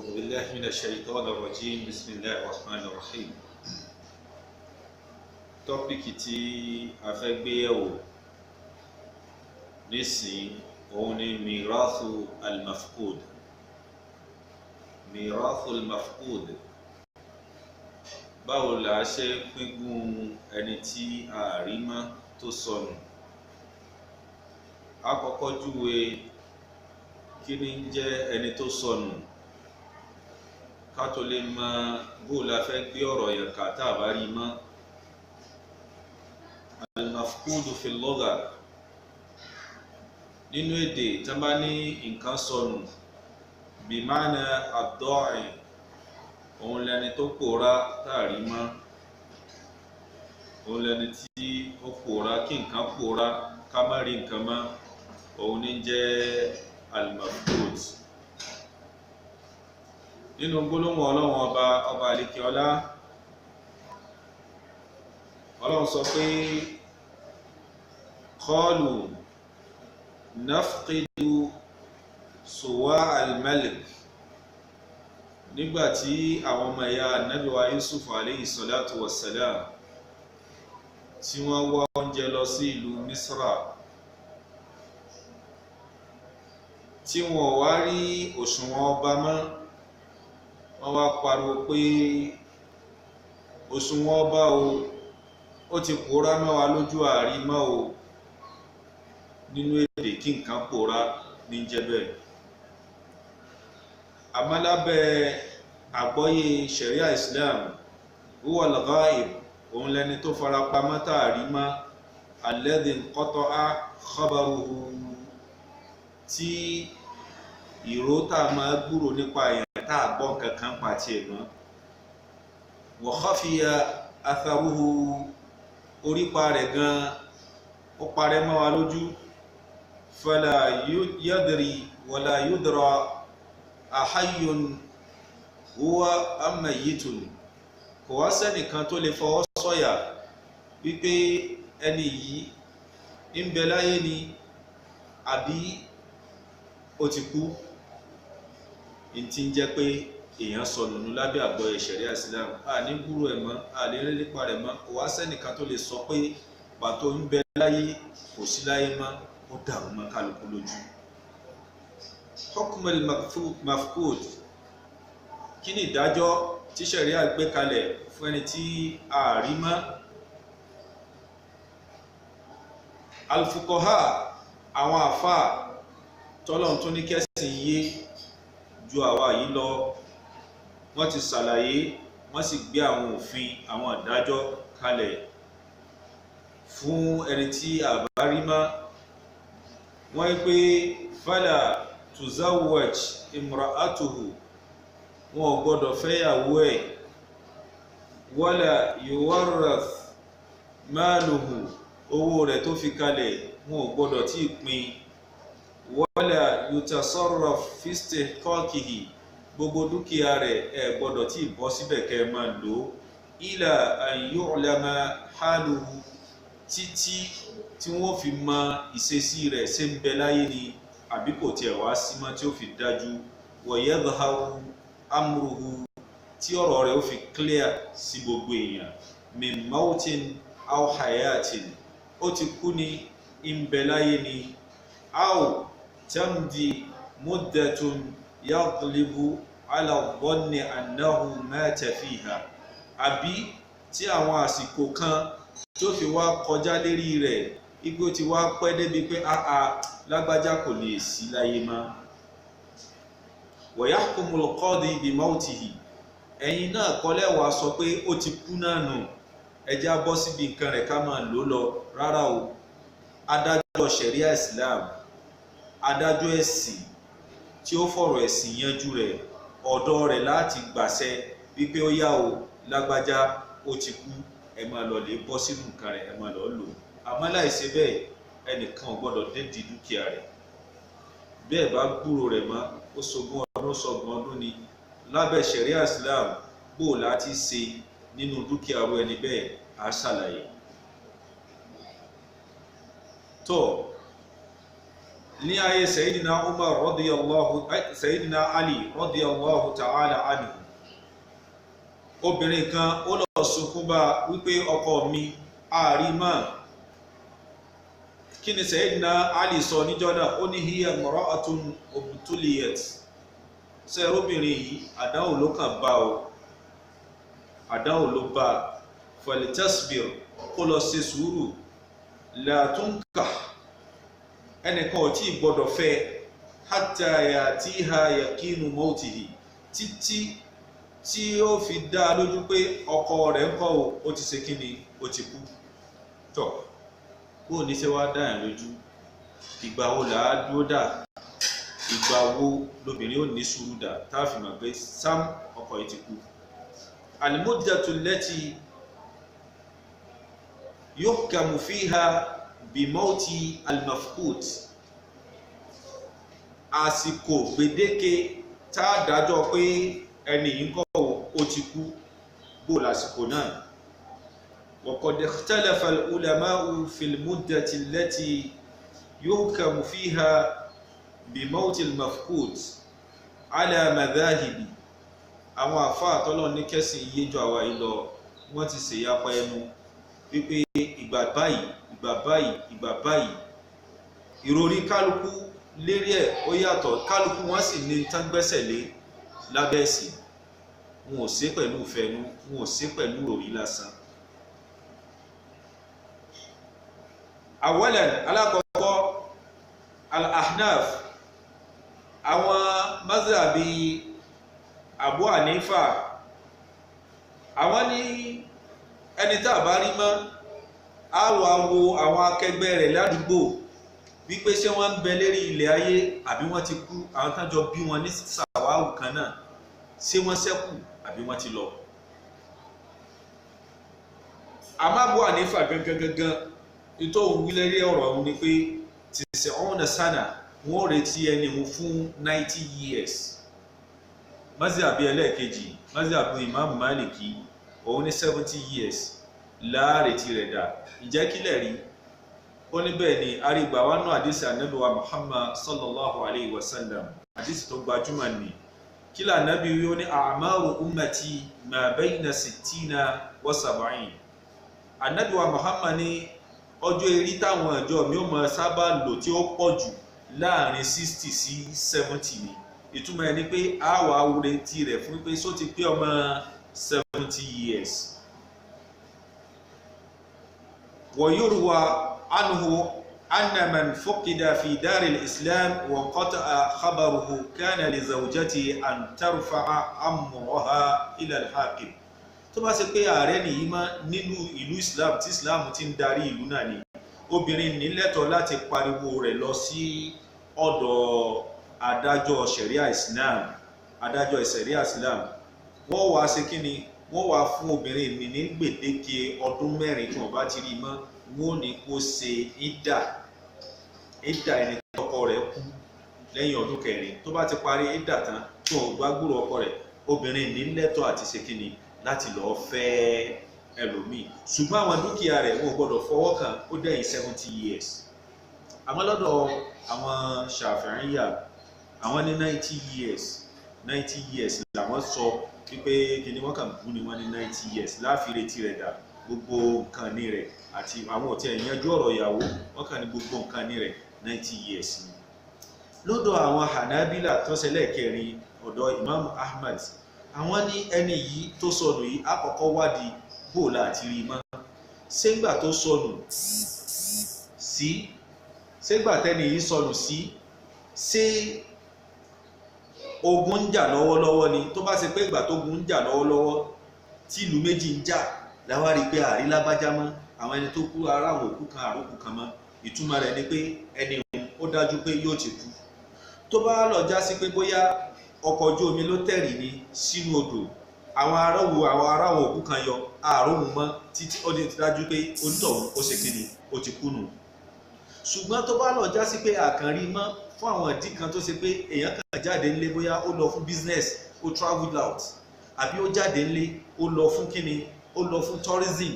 أعوذ بالله من الشيطان الرجيم. بسم الله الرحمن الرحيم. Topic tí a fẹ́ gbé yẹ̀wò nísìnyí òun ni mirathu al-mafqud. Mirathu al-mafqud, báwo la ṣe pínkún ẹni tí a rí mọ́ tó sọnù? A kọ́kọ́ júwe kí ni ń jẹ́ ẹni tó sọnù, ká tó lè mọ bó la fẹ́ gbé ọ̀rọ̀ yẹn ká tá a bá rí mọ́. Al-mafqudu fi lugha, nínú èdè tí wọ́n bá ní nǹkan sọnù, bimana ad-da'i, òun lẹni tó pòórá tá a rí mọ́, òun lẹni tí ó pòórá, kí nǹkan pòórá ká má rí nǹkan mọ́, òun ní jẹ́ al-mafqud. Nínú gbólóhùn Ọlọ́run ọba ọba àlekè ọlá, Ọlọ́run sọ pé qalu nafqidu suwa al-malik, nígbàtí àwọn ọmọ ẹ̀yà Ànábì wa Yusuf alayhi salatu wassalam tí wọ́n wá oúnjẹ lọ sí ìlú Misra, tí wọ́n wá rí òṣùwọ̀n ọba mọ́, wọ́n wá pariwo pé òṣùwọ̀n ọba o, ó ti pòórá mọ́ wa lójú, àárí mọ́ o. Nínú èdè, kí nǹkan pòórá ní jẹ́ bẹ́ẹ̀. Àmọ́ lábẹ́ àgbọ́yé sharia Islam, huwa al-ghaib, òun lẹni tó fara pamọ́ tá a rí mọ́, alladhi inqata'a khabaruhu, tí ìró tá a máa gbúrò nípa èèyàn tá a gbọ́ nǹkan kan pa tiẹ̀ mọ́, wa khafiya atharuhu, orípa rẹ̀ gan ó parẹ́ mọ́ wa lójú, fala yadri wala yudra ahayyun huwa am mayyitun, kò wá sẹ́nìkan tó lè fọwọ́ sọ̀yà wípé ẹni yìí ń bẹ láyé ni àbí ó ti kú. Ntí ń jẹ́ pé èèyàn sọnù nù lábẹ́ àgbọ́yé ṣẹ̀ríà Islam, a ní gbúrò ẹ̀ mọ́, a lè rí nípa rẹ̀ mọ́, kò wá sẹ́nìkan tó lè sọ pé pàtó ń bẹ láyé kò sí láyé mọ́, ó dàrú mọ́ kálukú lójú. Hukm al-mafqud, kí ni ìdájọ́ tí ṣẹ̀ríà gbé kalẹ̀ fún ẹni tí a rí mọ́? Al-fuqaha, àwọn àfáà tọ́lọ́run tó ní kẹ́sìn yé ju àwa yìí lọ, wọ́n ti ṣàlàyé, wọ́n sì gbé àwọn òfin, àwọn ìdájọ́ kalẹ̀ fún ẹni tí a bá rí mọ́. Wọ́n pé fala tuzawwaj imra'atuhu, wọn ò gbọ́dọ̀ fẹ́yàwó ẹ̀, wala yuwarrath maluhu, owó rẹ̀ tó fi kalẹ̀ wọn ò gbọ́dọ̀ tí ì pín, wala yutasarraf fi istihqaqihi, gbogbo dúkìá rẹ̀ ẹ gbọ́dọ̀ tí ì bọ́ síbẹ̀ kẹ́ ẹ máa lò ó, ila an yu'lama haluhu, títí tí wọ́n fi mọ ìṣesí rẹ̀, ṣe ń bẹ láyé ni àbí kò tiẹ̀ wá sí mọ́, tí ó fi dájú, wa yadhharu amruhu, tí ọ̀rọ̀ rẹ̀ ó fi clear sí gbogbo èèyàn, min mautin aw hayatin, ó ti kú ni, ń bẹ láyé ni, aw tamdi muddatun yaghlibu ala dhanni annahu mata fiha, àbí tí àwọn àsìkò kan tó fi wá kọjá lérí rẹ̀, igbó ti wá pẹ́ débi pé àà lágbájá kò lè sí láyé mọ́. Wa yahkumul qadi bi mawtihi, ẹ̀yin náà kọ́lẹ́ wàá sọ pé ó ti kú náà nù, ẹjẹ́ á bọ́ síbi nǹkan rẹ̀ ká máa lò lọ. Rárá o, adájọ́ ṣẹ̀ríà Islam, adájọ́ ẹ̀sìn tí ó fọ̀rọ̀ ẹ̀sìn yanjú rẹ̀, ọ̀dọ̀ rẹ̀ láti gbàṣẹ wípé ó yá o, lágbájá ó ti kú, ẹ máa lọ lè bọ́ sínú nǹkan rẹ̀, ẹ máa lọ lò. Àmọ́ láìṣe bẹ́ẹ̀, ẹnìkan ò gbọ́dọ̀ dédìí dúkìá rẹ̀. Bẹ́ẹ̀ bá gbúrò rẹ̀ mọ́, ó sọgbọ́n ọdún, sọgbọ́n ọdún ni lábẹ́ ṣẹ̀ríà Islam, bó láti ṣe nínú dúkìá ru ẹni bẹ́ẹ̀, á ṣàlàyé. Tó Ní ayé Sayyidina Umar radiyallahu, Sayyidina Ali radiyallahu ta'ala anhu, obìnrin kan ó lọ sunkún bá wípé ọkọ mi àrímà. Kí ni Sayyidina Ali sọ níjọ́ náà? Ó ní hiya imra'atun ubtuliyat. Sẹ́rọ́bìnrin yìí àdánwò ló kàn bá o, àdánwò ló bá. Falitasbir, kó lọ ṣe sùúrù. La tunkah, ẹnìkan ò tí ì gbọdọ̀ fẹ́, hatta yatiha yaqinu mawtihi, títí tí ó fi dá a lójú pé ọkọ rẹ̀ ń kọ́ o, ó ti ṣe kíni, ó ti kú. Tọ́ kó o ní ṣe wá dá yẹn lójú. Ìgbà wo là á dúró dà? Ìgbà wo lobìnrin ò ní sùúrù dà tá a fi mọ̀ pé sam ọkọ yìí ti kú? Al-muddatu allati yuhkamu fiha bimauti al-mafqud, àsìkò gbèdéke tá a dájọ́ pé ẹni yìí ń kọ́ ó ti kú, bó lásìkò náà. Wa qad ikhtalafa al-ulama'u fil muddati allati yuhkamu fiha bimauti al-mafqud ala madhahibi. Àwọn àfáà tọ́lọ́ ní kẹ́sìn yéjọ àwa yìí lọ, wọ́n ti ṣèyapa ẹnu wípé ìgbà báyìí, ìgbà báyìí, ìgbà báyìí. Ìròrí kálukú lérí ẹ̀ ó yàtọ̀, kálukú wọ́n sì ní tán gbẹ́sẹ̀ lé lábẹ́ ẹ̀sìn. Wọn ò ṣe pẹ̀lú ìfẹ́nu, wọn ò ṣe pẹ̀lú ìròrí lásán. Awalan, alákọ̀ọ́kọ́ al-Ahnaf, àwọn mazhabi Abu Hanifa, àwọn ní ẹni tá a bá rí mọ́, á wá wo àwọn akẹgbẹ́ rẹ̀ ládùúgbò wípé ṣé wọ́n ń bẹ lérí ilẹ̀ ayé àbí wọ́n ti kú. Àwọn tán jọ bí wọn ní sàwáwù kan náà, ṣé wọ́n ṣẹ́kù àbí wọ́n ti lọ. Àmọ́ Abu Hanifa gangan gangan ìtọ́ òun wí lérí ọ̀rọ̀ òun ni pé tìṣẹ̀ ọ̀hún sánà, wọ́n retí ẹni òun fún 90 years. Mazhabi ẹlẹ́ẹ̀kejì, mazhabi Imam Maliki, òun ní 70 years láàrètí rẹ̀ dà. Ìjẹ́ kílẹ̀ rí? Ó ní bẹ́ẹ̀ ni arígbà wa nú àdísì ànábì wa Muhammad sallallahu alayhi wa sallam, àdísì tó gbajúmọ̀ ni. Kí lànábì wí? Ó ní a'maru ummati ma bayna sittina wa sab'in. Ànábì wa Muhammad ní ọjọ́ erí táwọn ìjọ mi ó máa sábà lò tí ó pọ̀ jù láàrin 60 sí 70 ni. Ìtumọ̀ ẹ̀ ni pé a wà retí rẹ̀ fún pé só ti pé ọmọ 70 years. Wa yurwa anhu anna man fuqida fi dari al-islam wa qata'a khabaruhu kana li zawjatihi an tarfa'a amraha ila al-hakim. Tó bá ṣe pé ààrẹ nìyí mọ́ nínú ìlú Islam tí Islam ti ń darí ìlú náà ni, obìnrin ní lẹ́tọ̀ọ́ láti pariwo rẹ̀ lọ sí ọ̀dọ̀ adájọ́ ṣẹ̀ríà Islam, adájọ́ ṣẹ̀ríà Islam. Wọ́n wá ṣe kí ni? Wọ́n wá fún obìnrin ní ní gbèdéke ọdún 4 tí wọ́n bá ti rí mọ́, wọ́n ní kó ṣe ìdà, ìdà ẹni tọkọ rẹ̀ kú lẹ́yìn ọdún 4. Tó bá ti parí ìdà tán tí wọ́n bá gbúrò ọkọ rẹ̀, obìnrin ní lẹ́tọ̀ọ́ àti ṣe kí ni láti lọ́ọ́ fẹ́ ẹlòmíì. Ṣùgbọ́n àwọn dúkìá rẹ̀ wọ́n gbọ́dọ̀ fọwọ́ kàn ó dẹ̀yìn 70 years. Àmọ́ lọ́dọ̀ àwọn Ṣàfi'íyà, àwọn ní 90 years, 90 years làwọn sọ wípé kíni wọ́n kàn bú ni wọ́n ní 90 years láfi retí rẹ̀ dà. Gbogbo nǹkan ní rẹ̀ àti àwọn òtí ẹ̀yànjú ọ̀rọ̀ ìyàwó, wọ́n kàn ní gbogbo nǹkan ní rẹ̀ 90 years ni. Lọ́dọ̀ àwọn Hanabila tó ṣẹlẹ̀ kẹrin, ọ̀dọ̀ Imam Ahmad, àwọn ní ẹni yìí tó sọnù yìí àkọ́kọ́ wádìí bóòlà àti rí mọ́. Ṣégbà tó sọnù sí, ṣégbà tẹ́ni yìí sọnù sí, ṣé ogun ń jà lọ́wọ́lọ́wọ́ ni? Tó bá ṣe pé ìgbà tógun ń jà lọ́wọ́lọ́wọ́ tí ìlú méjì ń jà láwá rí pé àrí lágbájá mọ́, àwọn ẹni tó kú ara àwọn òkú kan àrókù kan mọ́, ìtumọ̀ rẹ̀ ni pé ẹni ó dájú pé yóò ti kú. Tó bá lọ já sí pé bóyá ọkọ̀ ojú omi ló tẹ̀rì ní sínú odò, àwọn aráwo àwọn aráwọ̀ òkú kan yọ àróhùn mọ́ títí ó ti dájú pé onítọ̀hún ó ṣe kíni ó ti kú nù. Ṣùgbọ́n tó bá lọ já sí pé àkànrí mọ́ fún àwọn ìdí kan tó ṣe pé èèyàn kan jáde ńlé, bóyá ó lọ fún business, ó travel out, àbí ó jáde ńlé ó lọ fún kíni, ó lọ fún tourism,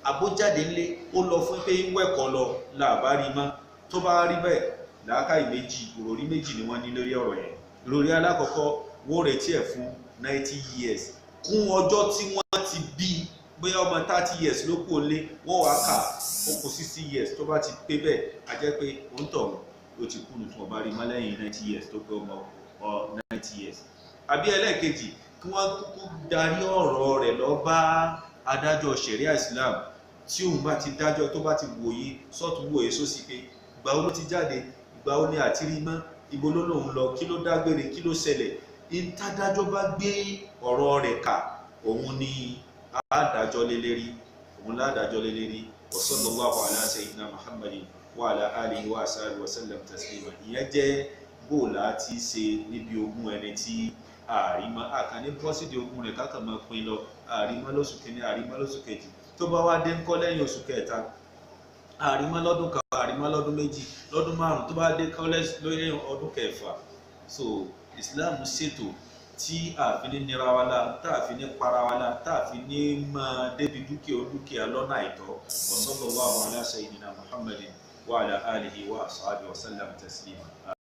àbó jáde ńlé ó lọ fún pé ń wẹ̀kọ̀ lọ làbá rí mọ́. Tó bá rí bẹ́ẹ̀, Làákàyè méjì, ìròrí méjì ni wọ́n ní lórí ọ̀rọ̀ yẹn. Ìròrí alákọ̀ọ́kọ́, wọ́n retí ẹ̀ fún 90 years kún ọjọ́ tí wọ́n ti bí. Bóyá ọmọ 30 years ló kú òlé, wọ́n wá kà ó kù 60 years. Tó bá ti pé bẹ́ẹ̀, a jẹ́ pé òun tọ̀ ó ti kú nù tí wọ́n bá rí mọ́ lẹ́yìn 90 years tó pé ọmọ 90 years. Àbí ẹlẹ́ẹ̀kejì, kí wọ́n kúkú darí ọ̀rọ̀ rẹ̀ lọ bá adájọ́ ṣẹ̀ríà Islam, tí òun bá ti dájọ́, tó bá ti wòye sọ́tún wòye sósì pé ìgbà wo ló ti jáde, ìgbà wo ni àtìrí mọ́, ibo ló lòun lọ, kí ló dágbére, kí ló ṣẹlẹ̀. Ìtadájọ́ bá gbé ọ̀rọ̀ rẹ̀ kà, òun ni àádájọ́ lé lérí, òun láàdájọ́ lé lérí. Wa sallallahu ala sayyidina Muhammadin wa ala alihi wa sahbihi wa sallam taslima. Ìyẹn jẹ́ bóòlà ti ṣe níbi ogún ẹni tí àrímọ́. Àkànní bọ́sídìí ogún rẹ̀ kákan máa pín lọ, àrímọ́ lóṣù kìíní, àrímọ́ lóṣù kejì, tó bá wá dé ńkọ́ lẹ́yìn oṣù kẹta, àrímọ́ lọ́dún kan, àrímọ́ lọ́dún méjì, lọ́dún márùn, tó bá dé kọ́ lẹ́yìn ọdún kẹfà. So Islam ṣètò tí àfi ní nira wa la, tá àfi ní para wa la, tá àfi ní máa débi dúkìá dúkìá lọ́nà àìtọ́. Wa sallallahu ala sayyidina Muhammadin wa ala alihi wa ashabihi wa sallam taslima.